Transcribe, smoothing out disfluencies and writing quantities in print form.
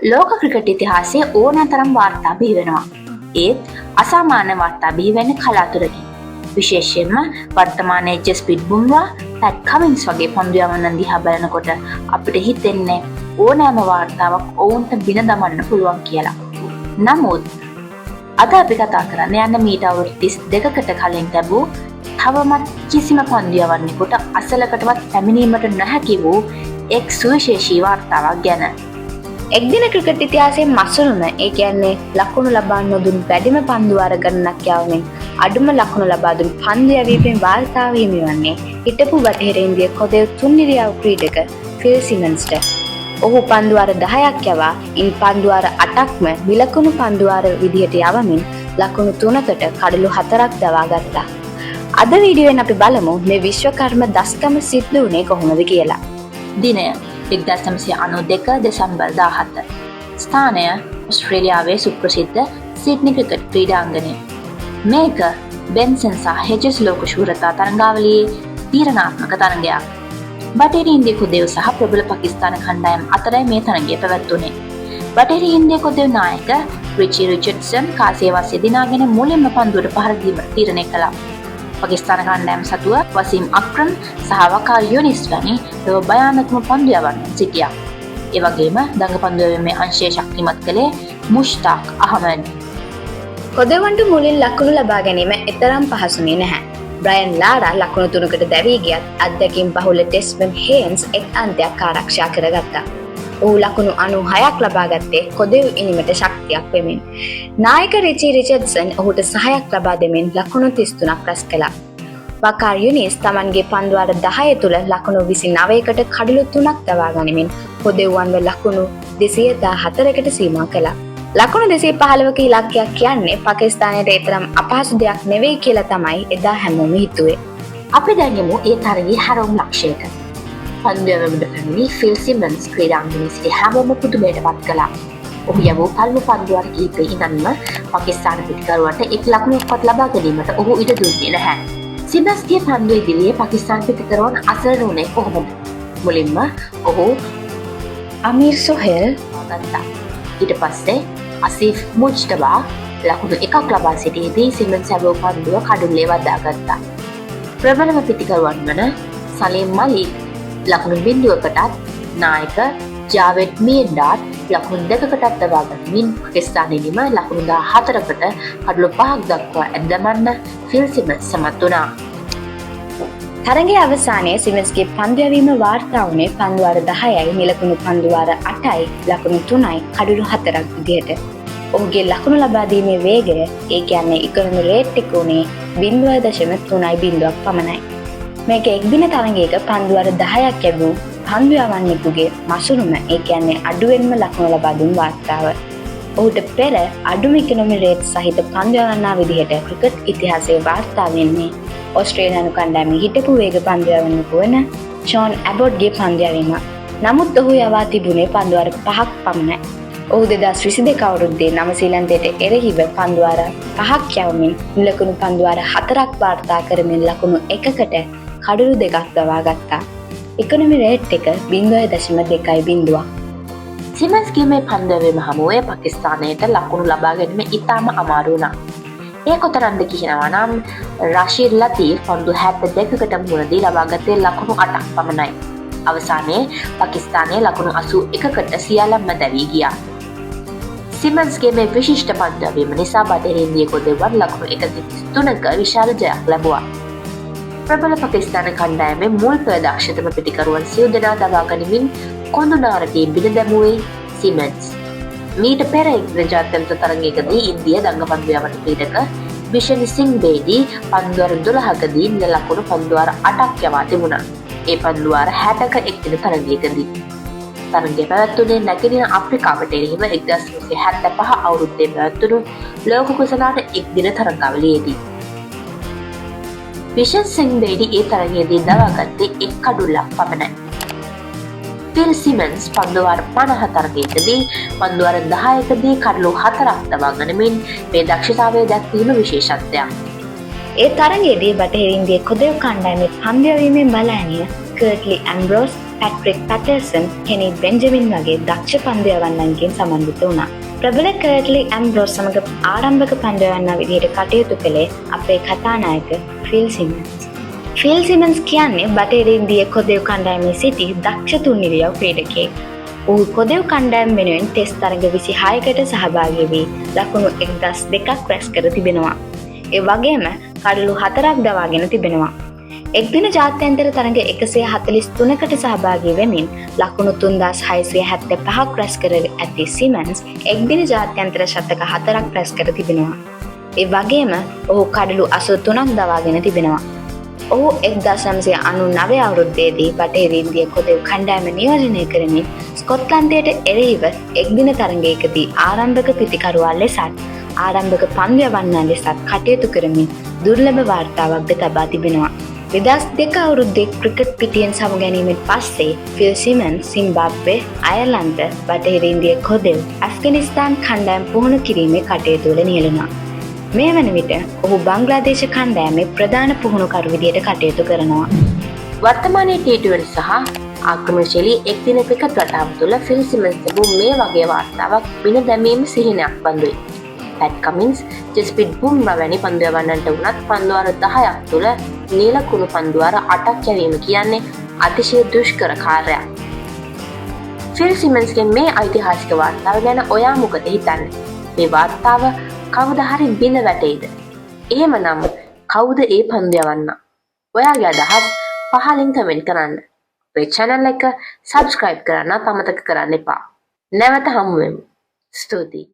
ලෝක ක්‍රිකට් ඉතිහාසයේ ඕනෑ තරම් වාර්තා බිහි වෙනවා. ඒත් අසාමාන්‍ය වාර්තා බිහි වෙන්නේ කලාතුරකින්. විශේෂයෙන්ම වර්තමානයේ ජස්ප්‍රීත් බුම්රා, පැට් කමින්ස් වගේ පන්දු යවන්නන් දිහා බලනකොට අපිට හිතෙන්නේ ඕනෑම වාර්තාවක් ඔවුන්ට බින දමන්න පුළුවන් කියලා. නමුත් අද අපි කතා කරන්න යන්න මීට අවුරුදු 32කට කලින් ලැබූ, තවමත් කිසිම පන්දු යවන්නෙකුට අසලකටවත් පැමිණීමට නොහැකි වූ එක් සුවිශේෂී වාර්තාවක් ගැන. එක්දින ක්‍රිකට් ඉතිහාසයේ මසුරුම, ඒ කියන්නේ ලකුණු ලබා නොදුන් වැඩිම පන්දු වාර ගණනක් යවමින් අඩුම ලකුණු ලබා දුන් පන්දු යැවීමේ වාර්තාව හිමිවන්නේ හිටපු බටහිර ඉන්දිය කොදෙව් තුන්ඉරියව් ක්‍රීඩක ෆිල් සිමන්ස්ට. ඔහු පන්දු වාර 10ක් යවා ඉන් පන්දු වාර 8ක්ම නිලකුණු පන්දු වාර විදිහට යවමින් ලකුණු 3කට කඩලු 4ක් දවා ගත්තා. අද වීඩියෝවෙන් අපි බලමු මේ විශ්වකර්ම දස්කම සිද්ධ වුණේ කොහොමද කියලා. දිනය 1992 දෙසැම්බර් 17. ස්ථානය ඔස්ට්‍රේලියාවේ සුප්‍රසිද්ධ සිඩ්නි ක්‍රිකට් ක්‍රීඩාංගණය. මේක බෙන්සන් සහ හෙජස් ලෝක ශූරතා තරඟාවලියේ තීරණාත්මක තරඟයක්. බටහිර ඉන්දිය කොදෙව් සහ ප්‍රබල පාකිස්තාන කණ්ඩායම් අතරයි මේ තරඟය පැවැත්වුණේ. බටහිර ඉන්දිය කොදෙව් නායක රිචි රිචඩ්සන් කාසිය වසිය දිනාගෙන මුලින්ම පන්දුවට පහර දීමට තීරණය කළා. පාකිස්තාන කණ්ඩායම සතුව වසීම් අක්‍රම් සහ වකාර් යුනිස් වැනි ලොව භයානකම පන්දු යවන්නන් සිටියා. ඒ වගේම දඟ පන්දු යැවීමේ අංශය ශක්තිමත් කළේ මුෂ්තාක් අහමඩ්. කොදෙවන්ට මුලින් ලකුණු ලබා ගැනීම එතරම් පහසුනේ නැහැ. බ්‍රයන් ලාරා ලකුණු 3කට දැවී ගියත් අත්දැකීම් බහුල ඩෙස්මන්ඩ් හේන්ස් එක් අන්තයක් ආරක්ෂා කරගත්තා. ඔහු ලකුණු 96ක් ලබා ගත්තේ කොදෙව් ඉනිමට ශක්තියක් වෙමින්. නායක රිචි රිචඩ්සන් ඔහුට සහයක් ලබා දෙමින් ලකුණු 33ක් රැස් කළා. වකාර් යුනිස් තමන්ගේ පන්දුවාර 10 තුළ ලකුණු 29කට කඩලු 3ක් දවා ගනිමින් කොදෙව්වන්ව ලකුණු 214කට සීමා කළා. ලකුණු 215ක ඉලක්කයක් කියන්නේ පාකිස්තානයට එතරම් අපහසු දෙයක් නෙවෙයි කියලා තමයි එදා හැමෝම හිතුවේ. අපි දැන් යමු ඒ තරගයේ හැරවුම් ලක්ෂයට. පන්දු යැවීමට පැමිණි ෆිල් සිමන්ස් ක්‍රීඩාංගණයේ සිටි හැමෝම පුදුමයට පත් කළා. ඔහු යවූ පළමු පන්දු වාර කිහිපයේ ඉඳන්ම පාකිස්තාන පිතිකරුවන්ට එක් ලකුණක්වත් ලබා ගැනීමට ඔහු ඉඩ දුන්නේ නැහැ. සිමන්ස්ගේ පන්දු ඉදිරියේ පාකිස්තාන පිතිකරුවන් අසරණ වුණේ කොහොමද? මුලින්ම ඔහු අමීර් සොහෙල් ගත්තා. ඊට පස්සේ අසීෆ් මුජ්තබා ලකුණු 1ක් ලබා සිටියේදී සිමන්ස් යවූ පන්දුව කඩුල්ලේ වදා ගත්තා. ප්‍රබලම පිතිකරුවන් වන සලීම් මලික් ලකුණු බිඳුවකටත්, නායක ජාවෙඩ් මියන්ඩාඩ් ලකුණු 2කටත් දවා ගනිමින් පාකිස්තාන ඉනිම ලකුණු 14කට කඩලු 5ක් දක්වා ඇද දමන්න ෆිල් සිමන්ස් සමත් වුණා. තරගයේ අවසානයේ සිමන්ස්ගේ පන්දු යැවීම වාර්තා වුණේ පන්දු වාර 10යි, නිලකුණු පන්දු වාර 8යි, ලකුණු 3යි, කඩලු 4ක් විදිහට. ඔහුගේ ලකුණු ලබා දීමේ වේගය, ඒ කියන්නේ ඉකොනොමි රේට් එක වුණේ 0.30ක් පමණයි. මේක එක්දින තරගයක පන්දු වාර 10ක් යැවූ පන්දු යවන්නෙකුගේ මසුරුම, ඒ කියන්නේ අඩුවෙන්ම ලකුණු ලබා දුන් වාර්තාව. ඔහුට පෙර අඩුම ඉකොනොමි රේට් සහිත පන්දු යවන්නා විදිහට ක්‍රිකට් ඉතිහාසයේ වාර්තා වෙන්නේ ඔස්ට්‍රේලියානු කණ්ඩායමේ හිටපු වේග පන්දු යවන්නෙකු වන ෂෝන් ඇබොට්ගේ පන්දු යැවීම. නමුත් ඔහු යවා තිබුණේ පන්දු වාර 5ක් පමණයි. ඔහු 2022 අවුරුද්දේ නවසීලන්තයට එරෙහිව පන්දු වාර 5ක් යවමින් නිලකුණු පන්දු වාර 4ක් වාර්තා කරමින් ලකුණු 1කට කඩලු 2ක් දවා ගත්තා. ඉකොනොමි රේට් එක 0.20ක්. සිමන්ස්ගේ මේ පන්දු යැවීම හමුවේ පාකිස්තානයට ලකුණු ලබා ගැනීම ඉතාම අමාරු වුණා. ඒ කොතරම්ද කියනවා නම් රෂීද් ලතීෆ් පන්දු 72කට මුහුණ දී ලබාගත්තේ ලකුණු 8ක් පමණයි. අවසානයේ පාකිස්තානය ලකුණු 81කට සියල්ලම දැවී ගියා. සිමන්ස්ගේ මේ විශිෂ්ට පන්දු යැවීම නිසා බටහිර ඉන්දිය කොදෙව්වන් ලකුණු 133ක විශාල ජයක් ලැබුවා. ප්‍රබල පාකිස්තාන කණ්ඩායමේ මුල් පෙළ දක්ෂතම පිතිකරුවන් සිව් දෙනා දවා ගනිමින් කොඳුනාර ටීම් බිඳ දැමුවේ සිමන්ස්. මීට පෙර එක්දින ජාත්‍යන්තර තරගයකදී ඉන්දිය දඟ පන්දු යවන ක්‍රීඩක බිෂන් සිං බේඩි පන්දුවාර 12කදී නිල ලකුණු පන්දුවාර 8ක් යවා තිබුණා. ඒ පන්දුවාර 60ක එක්දින තරගයකදී. තරගය පැවැත්වුණේ නැගෙනහිර අප්‍රිකාවට එරෙහිව 1975 අවුරුද්දේ පැවැත්වුණු ලෝක කුසලාන එක්දින තරගාවලියේදී. බිෂන් සිං බේඩි ඒ තරගයේදී දවාගත්තේ එක් කඩුල්ලක් පමණයි. ෆිල් සිමන්ස් පන්දුවාර 50 තරගයකදී පන්දුවාර 10කදී කඩලු 4ක් දවා ගනිමින් මේ දක්ෂතාවය දැක්වීම විශේෂත්වයක්. ඒ තරගයේදී බටහිර ඉන්දිය කොදෙව් කණ්ඩායමේ පන්දු යැවීමේ බලඇණිය කර්ට්ලි ඇම්බ්‍රෝස් පැට්‍රික් පැටර්සන්, කෙනි බෙන්ජමින් වගේ දක්ෂ පන්දු යවන්නන්ගෙන් සමන්විත වුණා. ප්‍රබල කර්ට්ලි ඇම්බ්‍රෝස් සමග ආරම්භක පන්දු යවන්නා විදිහට කටයුතු කළේ අපේ කතානායක ෆිල් සිමන්ස්. ෆිල් සිමන්ස් කියන්නේ බටහිර ඉන්දිය කොදෙව් කණ්ඩායමේ සිටි දක්ෂ තුන්ඉරියව් ක්‍රීඩකයෙක්. ඔහු කොදෙව් කණ්ඩායම වෙනුවෙන් ටෙස්ට් තරඟ 26කට සහභාගී වී ලකුණු 1002ක් රැස් කර තිබෙනවා. ඒ වගේම කඩලු හතරක් දවාගෙන තිබෙනවා. එක්දින ජාත්‍යන්තර තරඟ 143කට සහභාගී වෙමින් ලකුණු 3675ක් රැස් කර ඇති සිමන්ස් එක්දින ජාත්‍යන්තර ශතක හතරක් රැස් කර තිබෙනවා. ඒ වගේම ඔහු කඩලු 83ක් දවාගෙන තිබෙනවා. ඔහු 1999 අවුරුද්දේදී බටහිර ඉන්දිය කොදෙව් කණ්ඩායම නියෝජනය කරමින් ස්කොට්ලන්තයට එරෙහිව එක්දින තරඟයකදී ආරම්භක පිතිකරුවා ලෙසත් ආරම්භක පන්දු යවන්නා ලෙසත් කටයුතු කරමින් දුර්ලභ වාර්තාවක්ද තබා තිබෙනවා. 2002 අවුරුද්දේ ක්‍රිකට් පිටියෙන් සමු ගැනීමෙන් පස්සේ ෆිල් සිමන්ස් සිම්බාබ්වේ, අයර්ලන්ත, බටහිර ඉන්දිය කොදෙව්, ඇෆ්ගනිස්තාන් කණ්ඩායම් පුහුණු කිරීමේ කටයුතු වල නියැලුණා. මේ වන විට ඔහු බංග්ලාදේශ කණ්ඩායමේ ප්‍රධාන පුහුණුකරු විදියට කටයුතු කරනවා. වර්තමානයේ T20 සහ ආක්‍රමණශීලී එක්දින ක්‍රිකට් රටාව තුළ ෆිල් සිමන්ස් තිබූ මේ වගේ වාර්තාවක් බිඳ දැමීම සිහිනයක් බඳුයි. පැට් කමින්ස්, ජස්ප්‍රීත් බුම්රා වැනි පන්දු යවන්නන්ට වුණත් පන්දුවාර 10ක් තුළ නිලකුණු පන්දුවාර 8ක් යැවීම කියන්නේ අතිශය දුෂ්කර කාර්යයක්. ෆිල් සිමන්ස්ගේ මේ ඓතිහාසික වාර්තාව ගැන ඔයා මොකද හිතන්නේ? මේ වාර්තාව කවදා හරි බිඳ වැටෙයිද? එහෙමනම් කවුද ඒ පන්දු යවන්නා? ඔයාගේ අදහස් පහලින් කමෙන්ට් කරන්න. අපේ චැනල් එක සබ්ස්ක්‍රයිබ් කරන්න අමතක කරන්න එපා. නැවත හමු වෙමු. ස්තුතියි.